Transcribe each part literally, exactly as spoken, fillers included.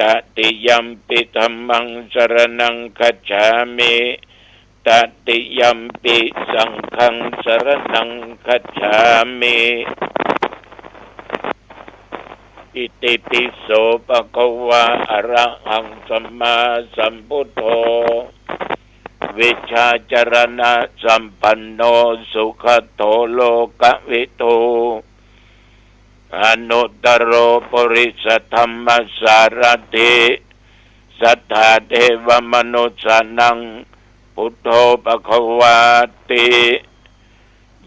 ตติยัมปิ ธัมมัง สรณัง คัจฉามิ ตติยัมปิ สังฆัง สรณัง คัจฉามิ อิติปิโส ภะคะวา อะระหัง สัมมาสัมพุทโธ วิชชาจารณะสัมปันโน สุขะโต โลกะวิทู อนุตตโร ปุริสะธัมมะสารถิ สัตถาเทวะมนุสสานัง พุทโธ ภะคะวาติ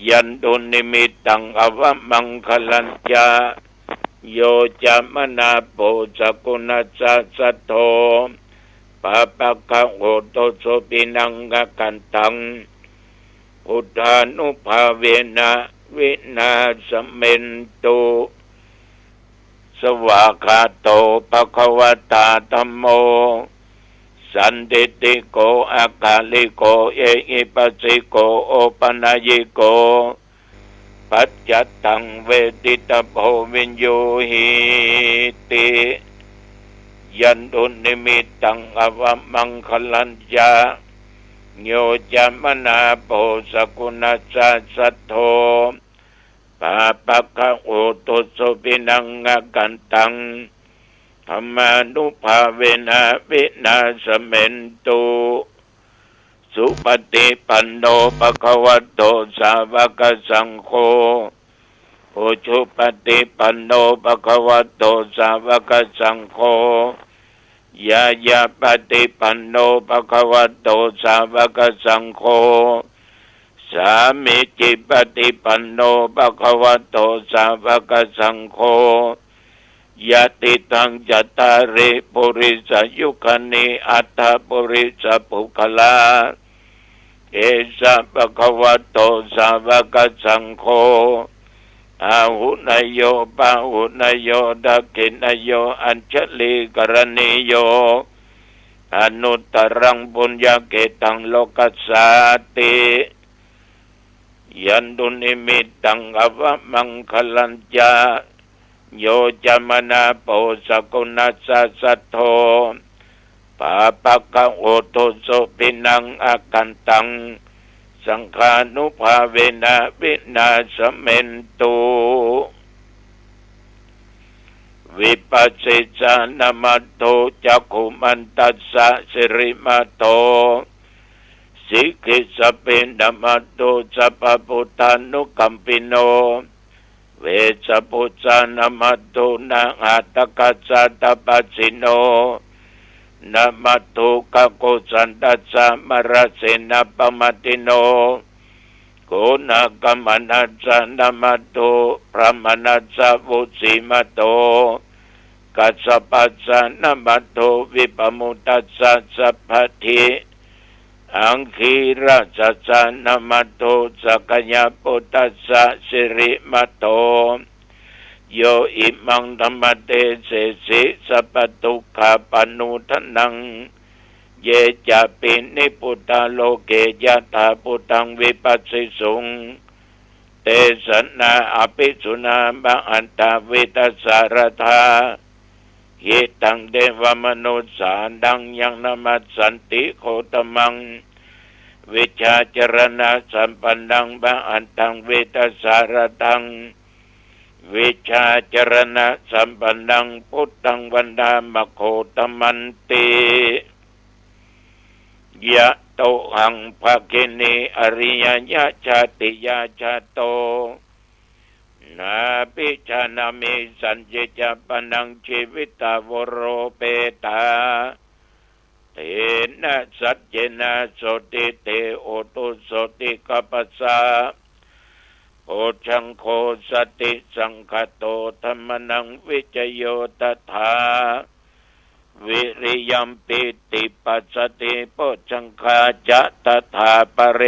ยันตุนิมิตตัง อวะมังคะลัญจะ โยจะมะนาโป สะกุณัสสะ สัทโธ ปาปะกะโห ตุสุปินัง อะกันตัง พุทธานุภาเวนะ วินาสเมนตุ สวากขาโต ภะคะวะตา ธัมโม สันทิฏฐิโก อะกาลิโก เอหิปัสสิโก โอปะนะยิโก ปัจจัตตัง เวทิตะโพ วิญญูหีติ ยันตุนิมิตตัง อวะมังคะลัญจะ โยจะมะนาโป สะกุณัสสะ สัทโธ ปาปะกะโห ตุสุปินัง อะกันตัง ธัมมานุภาเวนะ วินาสเมนตุ สุปะฏิปันโน ภะคะวะโต สาวะกะสังโฆ อุจุปะฏิปันโน ภะคะวะโต สาวะกะสังโฆ ญาญาปะฏิปันโน ภะคะวะโต สาวะกะสังโฆ สามีจิปะฏิปันโน ภะคะวะโต สาวะกะสังโฆ ยะติตัง จัตตาริ ปุริสะยุคานิ อัตถะปุริสะปุคคละ เอสะ ภะคะวะโต สาวะกะสังโฆ อาหุเนโย ปาหุเนโย ทักขิเนโย อัญชะลีกะรณีโย อนุตตรัง ปุญญะเกตัง โลกัสสาติ ยันตุนิมิตตัง อวะมังคะลัญจะ โยจะมะนาโป สะกุณัสสะ สัทโธ ปาปะกะโห ตุสุปินัง อะกันตัง สังฆานุภาเวนะ วินาสเมนตุ วิปัสสิสานะมัตโธ จักขุมันตัสสะ สิริมัตโธ สิกขิสะเปนะมัตโธ สัพพะปุทธานุกัมปิโน เวสสะปุสสานะมัตโธ นะหะตะกัสสะ ตะปัสสิโน นะมัตโธ กะโกสันตัสสะ มะระเสนะปะมัตถิโน โกนะกะมะนัสสะ นะมัตโธ พรหมะนัสสะ วุสสีมะโต กัสสะปัสสะ นะมัตโธ วิปะมุตตัสสะ สัพพะทิ อังคีรัสสะ นะมัตโธ สักกะยะปุตตัสสะ สิริมัตโธ โยอิมังธัมมะเตเสสิ สัพพะทุกขะปะโมทะนัง เยจะปิ นิพพุตตา โลเก ยะถาภูตัง วิปัสสิสุง เตสะนา อภิสุนา มะหันตา เวทัสสะ สาระทา หิตัง เทวะมนุสสานัง ยังนะมัสสันติ โคตมัง วิชชาจารณะสัมปันนัง มะหันตัง เวทัสสะ สาระทัง วิชชาจารณะสัมปันนัง พุทธัง วันทามะ โคตมันติ ยะโตหัง ภะคินี อะริยะยะ ชาติยา จาโต นาภิจานามิ สัญญิจะ ปะนัง จีวิตา โวโรเปตา เตนะ สัจเจนะ โสติ เต โหตุ โสติ กัปปะสะ โพชฌังโฆ สติสังคาโต ธัมมานัง วิจโย ตถา วิริยัม ปีติ ปัสสะติ โพชฌังคา จะ ตถา ปะเร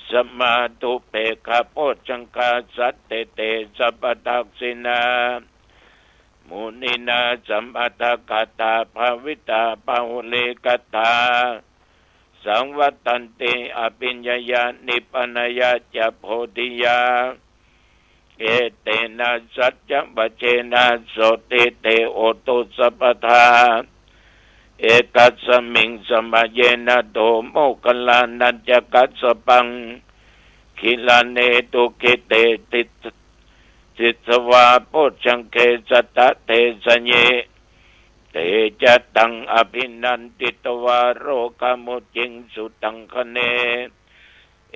สะมาธุ เปกขะ โพชฌังคา สันติ เต สัพพะทักขิณา มุนินา สะมะทะกะถา ภาวิตา บาหุลีกถา สังวัตตันติ อะภิญญายา นิพพานะยา จะ โพธิยา เอเตนะ สัจจวจเจนะ โสตถิ เต โหตุ สัพพะทา เอกสมิง สมะเยนะ โต โมคคัลลานะจะ กัสสปัง กิลาเน ทุกขิเต ติสสะวา โพชฌังเข สัตตะ เตสะยิ เตจะตัง อภินันทิตวา โรกามุจจิงสุตังคะเน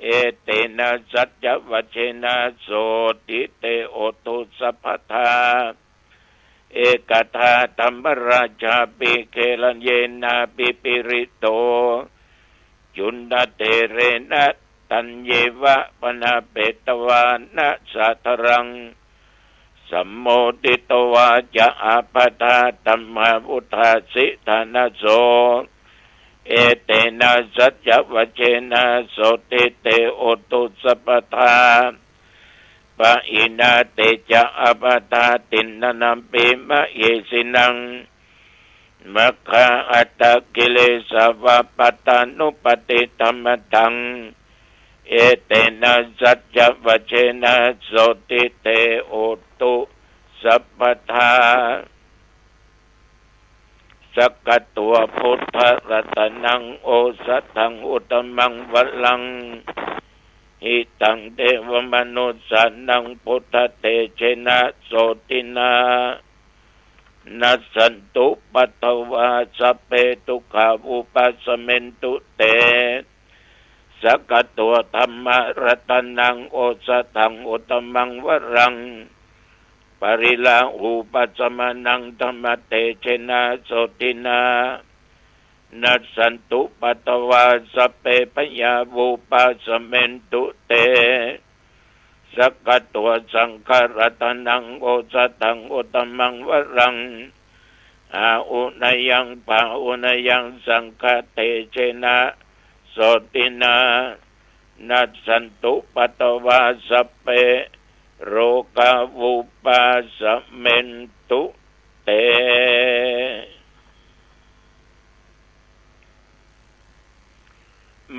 เอเตนะ สัจจวจเจนะ โสตถิ เต โหตุ สัพพะทา เอกทา ธัมมราชาปิ เกหะเยนะ ปิปิริโต จุณเทเรนะ ตัญเยวะ ปะนะเปตวานะ สาทะรัง สัมโมทิตวาจะ อาปะทา ธัมมา วุฏฐาสิ ฐานะโส เอเตนะ สัจจวจเจนะ โสตถิ เต โหตุ สัพพะทา ปะหินา เตจะ อาปะทา ทินนานัมปิ มะเหสินัง มัคคา อัตตะ กิเลสาวา ปัตตานุปัตติธัมมะทัง เอเตนะ สัจจวจเจนะ โสตถิ เต โหตุ สัพพะทา สักขะโต พุทธะ รัตะนัง โอสะถัง อุตตะมัง วะรัง หิตัง เตวะมะนุสสานัง พุทธะ เตจะนะ โสตถินะ นัสสันตุ ปัตตะวา สัพเพ ทุกขา วุปัสสะเมนตุ เต สักขะโต ธัมมะ รัตะนัง โอสะถัง อุตตะมัง วะรัง ปะริลาหู ปัสสะมะนัง ธัมมะ เตจะนะ โสตถินะ นัสสันตุ ปัตตะวา สัพเพ พยา วุปัสสะเมนตุ เต สักขะโต สังฆะ รัตะนัง โอสะถัง อุตตะมัง วะรัง อาหุเนยัง ปาหุเนยัง สังฆะ เตจะนะ โสตถินะ นัสสันตุ ปัตตะวา สัพเพ โรกา วุปัสสะเมนตุ เต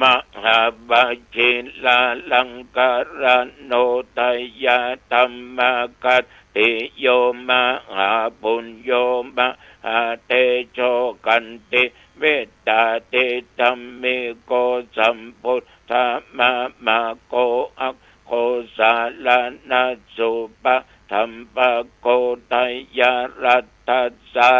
มหาวชิราลังการะโนทยะ ธัมมาคัตติโย มหาปุญโญ มหาเตโช ขันติเมตตาธิธรรมมิโก สัมพุทธมามะโก อักโข สารณะสุปะ ธัมปะโก ทยรัตถัสสะ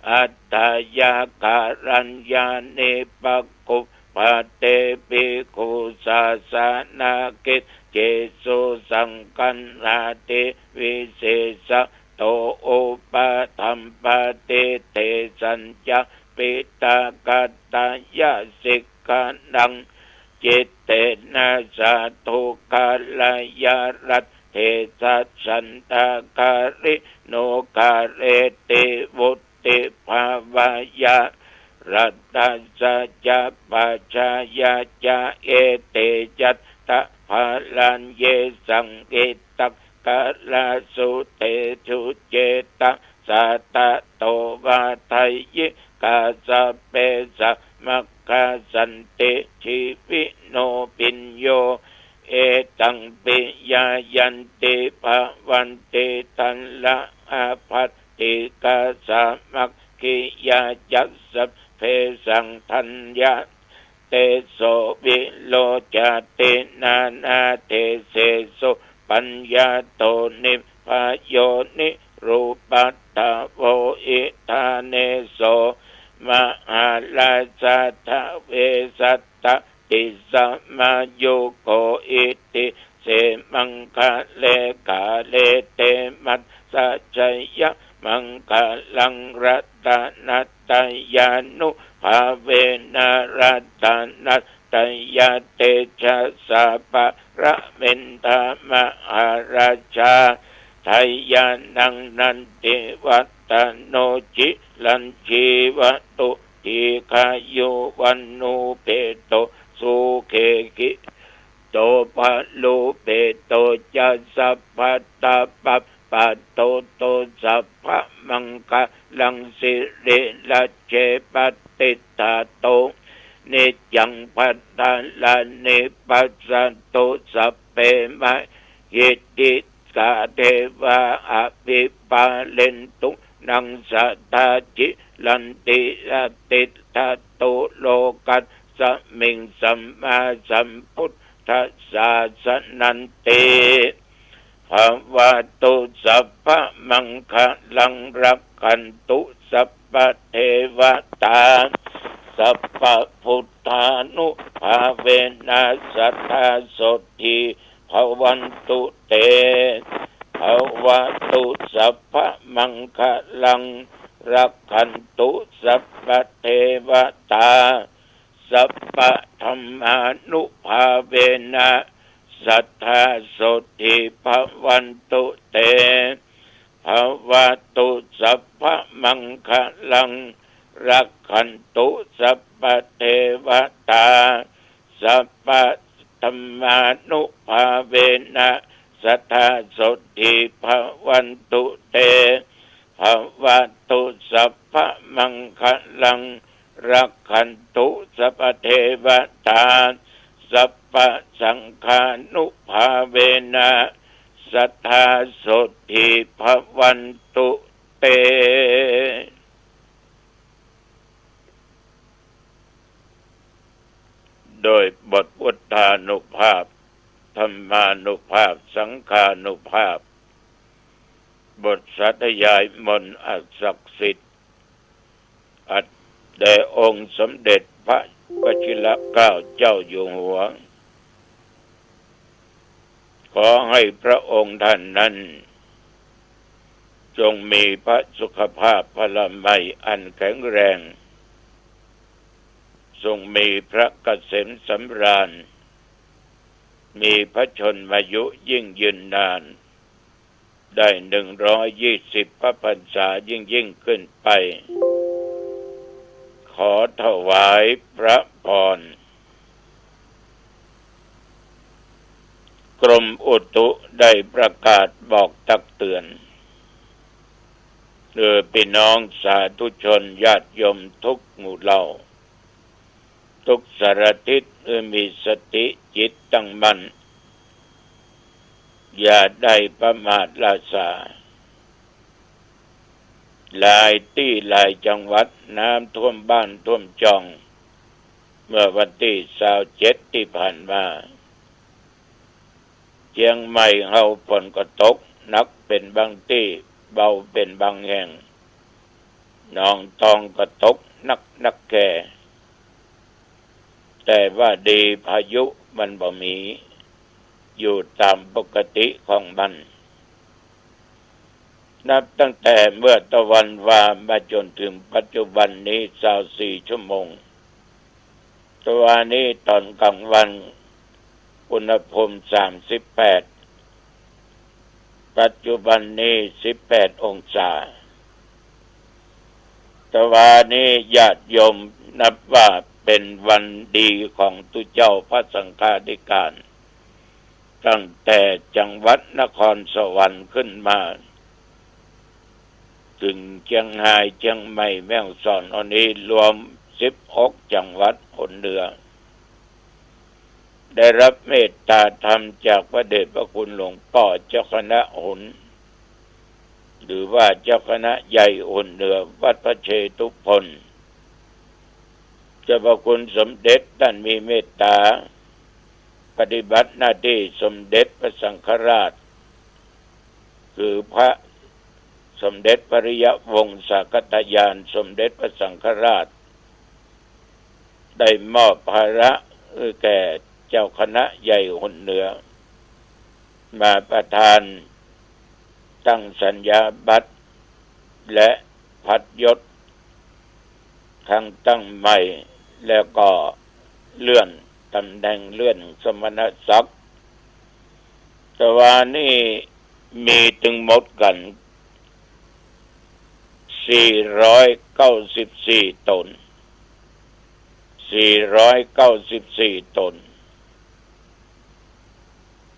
อัตถยา การัญญานิ ปะกุปปะเต ภิกขุสาสะนะกิจเจสุ สังคันหาติวิเศษะโต อุปะธัมปะติ เตสัญญา ปิตะกัตตะยะ สิกขานัง จิตเตนะ สาธุกาลายะ รัตเถสะ สันตาคาริโน กาเรติ วุติภาวายะ รัตถัสสะ ปัจจายะจะ เอเต ยัตถะ ภาลัญเย สังขิตะ กะลาสุ เตสุ เจตะ สา ตะโต วาทะยิกา สัพเพ สะ มัคคา สันติ ชีวิโน ภิญโญ เอตัง ปิยา ยันติ ภะวันติ ทัลละะ อาภัตติกา สามัคคียา จัสสะ เพ สัง ทัญญะ เตโส วิโรจาติ นานาเทเสสุ ปัญญาโต นิพพาโย นิรูปัฏฐะโว อิฏฐาเนโส มหาราชา ทะเวสัตตะ ติสมายุโก อิติ เส มังคะเล กาเล เต มัสสะ ชยะ มังคะลัง รัตนะ ตยานุภาเวนะ รัตนัตตยะ เตจะสสะ ปะระเมนทะ มหาราชา ทยานัง นันติวัฒโน จิรัญจีวะตุ ทีฆายุ วัณโณ เปโต สุเข ขิ โต พะโล เปโต จะ สัพพะทะ ปะปะโต โต สัพพะมังคะลัง สิริรัจเจ ปะติฏฐาโต นิจจัง พะทะลานิ ปัสสันตุ สัพเพ มะหิทธิ สา เทวา อภิปาเลนตุ นัง สัตถา จิรันติ อติฏฐตุ โลกัสมิง สัมมาสัมพุทธสสาสนันติ ภะวะตุ สัพพะมังคะลัง รักขันตุ สัพพะเทวะตา สัพพะพุทธานุภาเวนะ สัทธา โสตถี ภะวันตุ เต ภะวะตุ สัพพะมังคะลัง รักขันตุ สัพพะเทวะตา สัพพะธัมมานุภาเวนะ สัทธา โสตถี ภะวันตุ เต ภะวะตุ สัพพะมังคะลัง รักขันตุ สัพพะเทวะตา สัพพะธัมมานุภาเวนะ สัทธา โสตถี ภะวันตุ เต ภะวะตุ สัพพะมังคะลัง รักขันตุ สัพพะเทวะตา สัพพะสังฆานุภาเวนะ สัทธา โสตถี ภะวันตุ เต โดยบทพุทธานุภาพ ธัมมานุภาพ สังฆานุภาพ บทสาธยายมนต์อันศักดิ์สิทธิ์ อันแด่องค์สมเด็จพระวชิรเกล้าเจ้าอยู่หัว ขอให้พระองค์ท่านนั้น จงมีพระสุขภาพพลามัยอันแข็งแรง ทรงมีพระเกษมสำราญ มีพระชนมายุยิ่งยืนนาน ได้หนึ่งร้อยยี่สิบพระพรรษายิ่งๆ ขึ้นไป ขอถวายพระพร กรมอุตุได้ประกาศบอกตักเตือน เออ พี่น้องสาธุชนญาติโยมทุกหมู่เหล่า ทุกสารทิศ เออ มีสติจิตตั้งมั่น อย่าได้ประมาทละสา หลายตี้หลายจังหวัดน้ำท่วมบ้านท่วมจ่อง เมื่อวันตี้ซาวเจ็ดตี้ผ่านมา เจียงใหม่เฮาฝนก็ตกหนักเป๋นบางตี้ เบาเป๋นบางแห่ง หนองตองก็ตกหนักนักแก่ แต่ว่าดีพายุมันบ่มี อยู่ต๋ามปกติของมัน นับตั้งแต่เมื่อตะวันวามาจ๋นเถิงปัจจุบันนี้ซาวสี่ชั่วโมง ตะวานี้ต๋อนกลางวันอุณหภูมิสามสิบแปด ปัจจุบันนี้สิบแปดองศา ตะวานี้ญาติโยมนับว่าเป๋นวันดีของตุ๊เจ้าพระสังฆาธิการ ตั้งแต่จังหวัดนครสวรรค์ขึ้นมา เถิงเจียงฮาย เจียงใหม่ แม่ฮ่องสอน อันนี้รวมสิบหกจังหวัดหนเหนือ ได้รับเมตตาธรรมจากพระเดชพระคุณหลวงป้อเจ้าคณะหน หรือว่าเจ้าคณะใหญ่หนเหนือวัดพระเชตุพน เจ้าพระคุณสมเด็จต้านมีเมตตาปฏิบัติหน้าตี้สมเด็จพระสังฆราช คือพระสมเด็จพระอริยวงศาคตญาณสมเด็จพระสังฆราช ได้มอบภาระแก่เจ้าคณะใหญ่หนเหนือ มาประทานตั้งสัญญาบัตรและพัดยศครั้งตั้งใหม่ แล้วก็เลื่อนต๋ำแหน่ง เลื่อนสมณศักดิ์ ตะวานี้มีตึงหมดกั๋นสี่ร้อยเก้าสิบสี่ต๋น สี่ร้อยเก้าสิบสี่ต๋น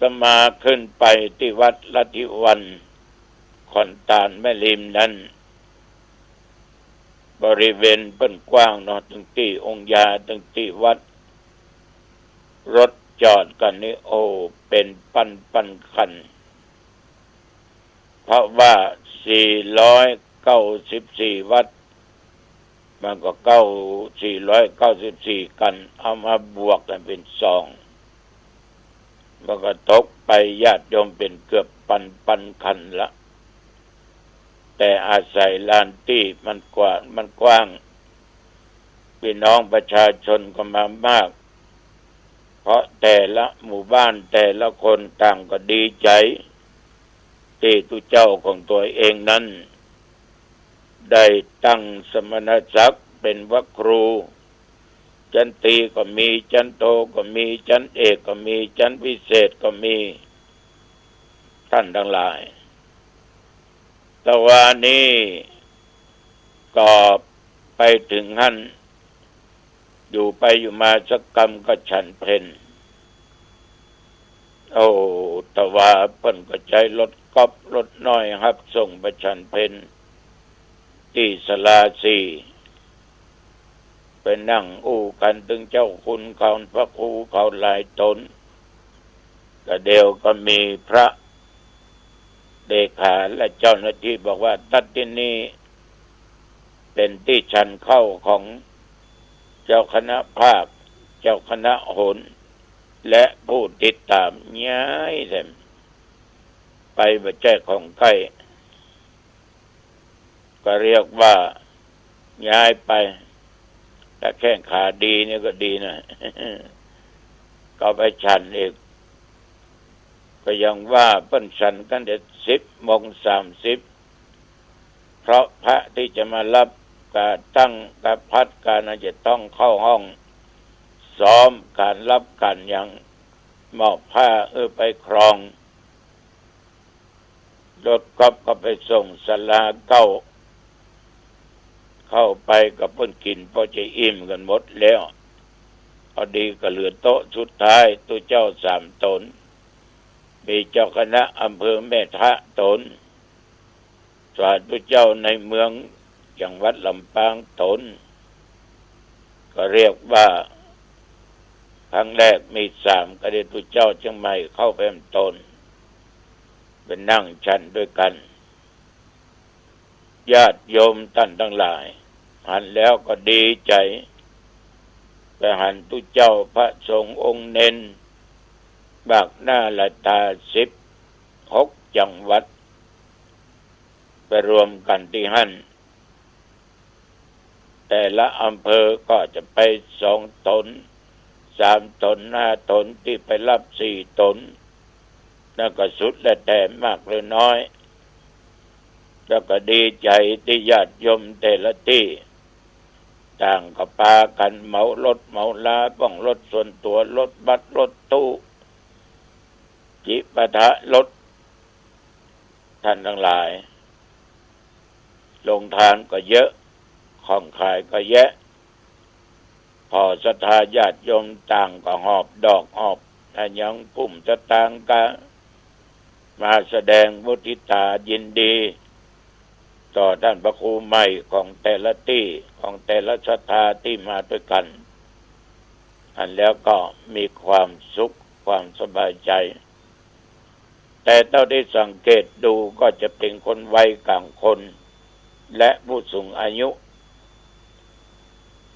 อาตมาขึ้นไปตี้วัดลัทธิวรรณ ขอนตาลแม่ริมนั้น บริเวณเปิ้นกว้างเนาะ ตึงตี้องค์ญา ตึงตี้วัด รถจอดกั๋นนี่ โอ้ เป๋นปันๆ คัน เพราะว่าสี่ร้อยเก้าสิบสี่วัตร มันก็เก้า สี่ร้อยเก้าสิบสี่ กัน เอามาบวกกั๋นเป๋นสอง มันก็ตกไปญาติโยมเป๋นเกือบปันๆ คันละ แต่อาศัยลานตี้มันกว้าง มันกว้าง พี่น้องประชาชนก็มามาก เพราะแต่ละหมู่บ้านแต่ละคนต่างก็ดีใจ๋ ตี้ตุ๊เจ้าของตั๋วเองนั้น ได้ตั้งสมณศักดิ์เป๋นพระครู ชั้นตรีก็มี ชั้นโทก็มี ชั้นเอกก็มี ชั้นพิเศษก็มี ท่านตังหลาย ตะวานี้ก็ไปเถิงหั้น อยู่ไปอยู่มาสักกำก็ฉันเพล โอ้ ตะวาเปิ้นก็ใจ๊รถก๊อฟรถน้อยฮับส่งไปฉันเพล ตี้ศาลาสี่ ไปนั่งอู้กั๋นเถิงเจ้าคุณเขา พระครูเขาหลายต๋น ก็เดี๋ยวก็มีพระเลขาและเจ้าหน้าตี้บอกว่า ตั๊ดตี้นี่เป๋นตี้ฉันข้าวของเจ้าคณะภาค เจ้าคณะโหร และผู้ติดต๋าม ย้ายแหม ไปบ่ใจ้ของใก้ ก็เรียกว่าย้ายไป ถ้าแข้งขาดีนี่ก็ดีนะ ก็ไปฉันอีก ก็ยังว่าเปิ้นฉันกั๋นแต่สิบโมงสามสิบ เพราะพระตี้จะมาฮับก๋านตั้งก๋านพัดก๋านอันจะต้องเข้าห้องซ้อมก๋านฮับก๋านหยัง มอบผ้าหื้อไปครอง รถก๊อฟก็ไปส่งศาลาเก้า เข้าไปก็เปิ้นกิ๋นปอจะอิ่มกั๋นหมดแล้ว พอดีก็เหลือโต๊ะสุดท้าย ตุ๊เจ้าสามต๋น มีเจ้าคณะอำเภอแม่ทะต๋น สาธุเจ้าในเมืองจังหวัดลำปางต๋น ก็เรียกว่าครั้งแรกมีสาม ก็ได้ตุ๊เจ้าเจียงใหม่เข้าไปแหมต๋น ไปนั่งฉันด้วยกั๋น ญาติโยมต้านตังหลาย หันแล้วก็ดีใจ๋ ไปหันตุ๊เจ้าพระสงฆ์องค์เณร บากหน้าหลายต๋า สิบหกจังหวัด ไปรวมกั๋นตี้หั้น แต่ละอำเภอก็จะไปสองต๋น สามต๋น ห้าต๋น ตี้ไปฮับสี่ต๋น นั่นก็สุดแล้วแต่มากหรือน้อย แล้วก็ดีใจ๋ตี้ญาติโยมแต่ละตี้ ต่างก็ปากั๋นเหมารถเหมาลา บ้างรถส่วนตั๋ว รถบัส รถตู้ จิปาถะรถ ต้านตังหลาย โฮงตานก็เยอะ ของขายก็แยะ ผ่อศรัทธาญาติโยมต่างก็หอบดอกหอบอะหยัง กุ้มสตางค์กั๋น มาแสดงมุทิตายินดี ต่อต้านพระครูใหม่ของแต่ละตี้ ของแต่ละศรัทธาตี้มาด้วยกั๋น หันแล้วก็มีความสุขความสบายใจ๋ แต่เต้าตี้สังเกตดูก็จะเป๋นคนวัยก๋างคน และผู้สูงอายุ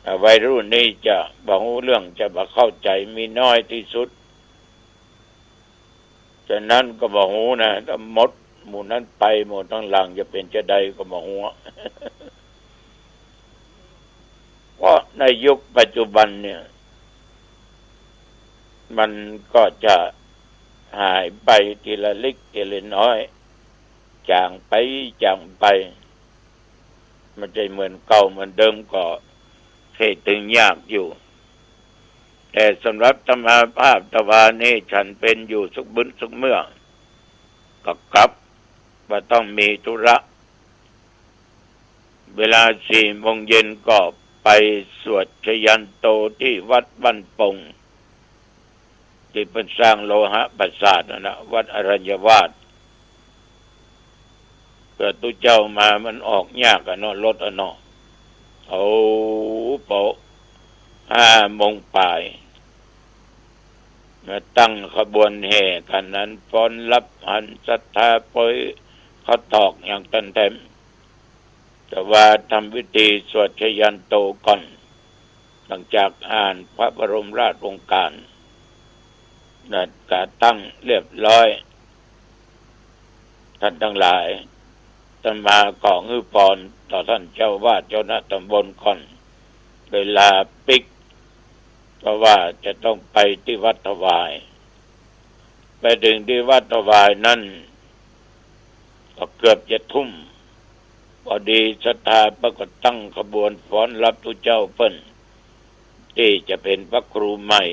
อ่า วัยรุ่นนี่จะบ่ฮู้เรื่อง จะบ่เข้าใจ๋ มีน้อยตี้สุด ฉะนั้นก็บ่ฮู้นะ ถ้าหมดหมู่นั้นไปหมดตังหลังจะเป๋นจาใดก็บ่ฮู้ เพราะในยุคปัจจุบันเนี่ย มันก็จะหายไปทีละเล็กทีละน้อย จ๋างไปจ๋างไป บ่ใจ้เหมือนเก่าเหมือนเดิม ก็เข้าเถิงยากอยู่ แต่สำหรับอาตมาภาพตะวานี้ฉันเพลอยู่สุกบึดสุกเมื่อ ก็กลับว่าต้องมีธุระ เวลาสี่โมงเย็นก็ไปสวดชยันโตตี้วัดบ้านปง ตี้เปิ้นสร้างโลหะปราสาทนั่นนะ วัดอรัญญวาส เผื่อตุ๊เจ้ามามันออกยากอะเนาะ รถอะเนาะ เอาปอห้าโมงป๋าย มาตั้งขบวนแห่กั๋นนั้น ฟ้อนฮับหันศรัทธาโปย เขาตอกอย่างตันแถม แต่ว่าทำพิธีสวดชยันโตก่อน หลังจากอ่านพระบรมราชโองการนะ กระทั่งเรียบร้อย ท่านทั้งหลาย อาตมาขอหื้อปอนต่อท่านเจ้าอาวาสเจ้าคณะตำบลก่อน เวลาปิ๊ก เพราะว่าจะต้องไปที่วัดถวาย ไปถึงที่วัดถวายนั่น ก็เกือบจะทุ่ม พอดีศรัทธาเปิ้นก็ตั้งขบวนฟ้อนรับตุ๊เจ้าเปิ้น ตี้จะเป๋นพระครูใหม่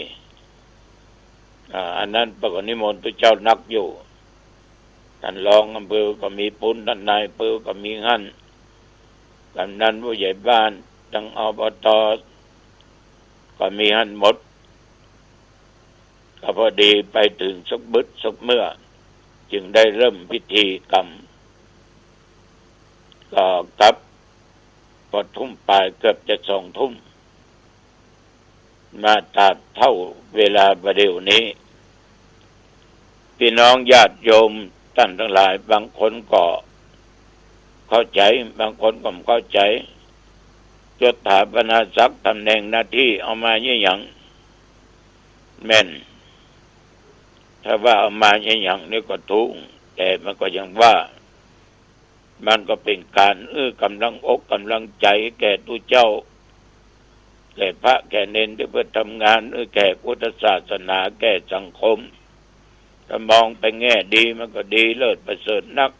อ่า อันนั้นเปิ้นก็นิมนต์ตุ๊เจ้านักอยู่ ต้านรองอำเภอก็มีปู้น ต้านนายอำเภอก็มีหั้น กำนันผู้ใหญ่บ้าน ตัง อบต ก็มีหั้นหมด ก็พอดีไปถึงสักบึดสักเมื่อ จึงได้เริ่มพิธีกรรม ก็กลับ พอทุ่มปลายเกือบจะสองทุ่ม มาตราบเท่าเวลาบ่าเดี่ยวนี้ พี่น้องญาติโยมต้านตังหลาย บางคนก็เข้าใจ๋ บางคนก็บ่เข้าใจ๋ ยศถาบรรณาศักดิ์ ต๋ำแหน่งหน้าตี้เอามาเยียะหยัง แม่น ถ้าว่าเอามาเยียะหยังนี่ก็ถูก แต่มันก็ยังว่า มันก็เป๋นก๋านหื้อกำลังอกกำลังใจ๋แก่ตุ๊เจ้า แก่พระแก่เณรตี้เปิ้นทำงานหื้อแก่พุทธศาสนา แก่สังคม ถ้ามองไปแง่ดีมันก็ดีเลิศประเสริฐนัก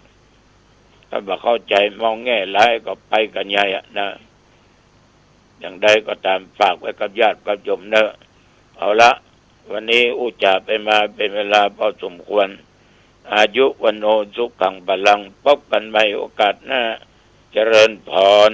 ถ้าบ่เข้าใจ๋มองแง่ร้ายก็ไปกั๋นใหญ่อะนะ อย่างใดก็ต๋ามฝากไว้กับญาติกับโยมเนาะ เอาละ วันนี้อู้จ๋าไปมาเป๋นเวลาพอสมควร อายุ วัณโณ สุขัง พลัง พบกั๋นใหม่โอกาสหน้า เจริญพร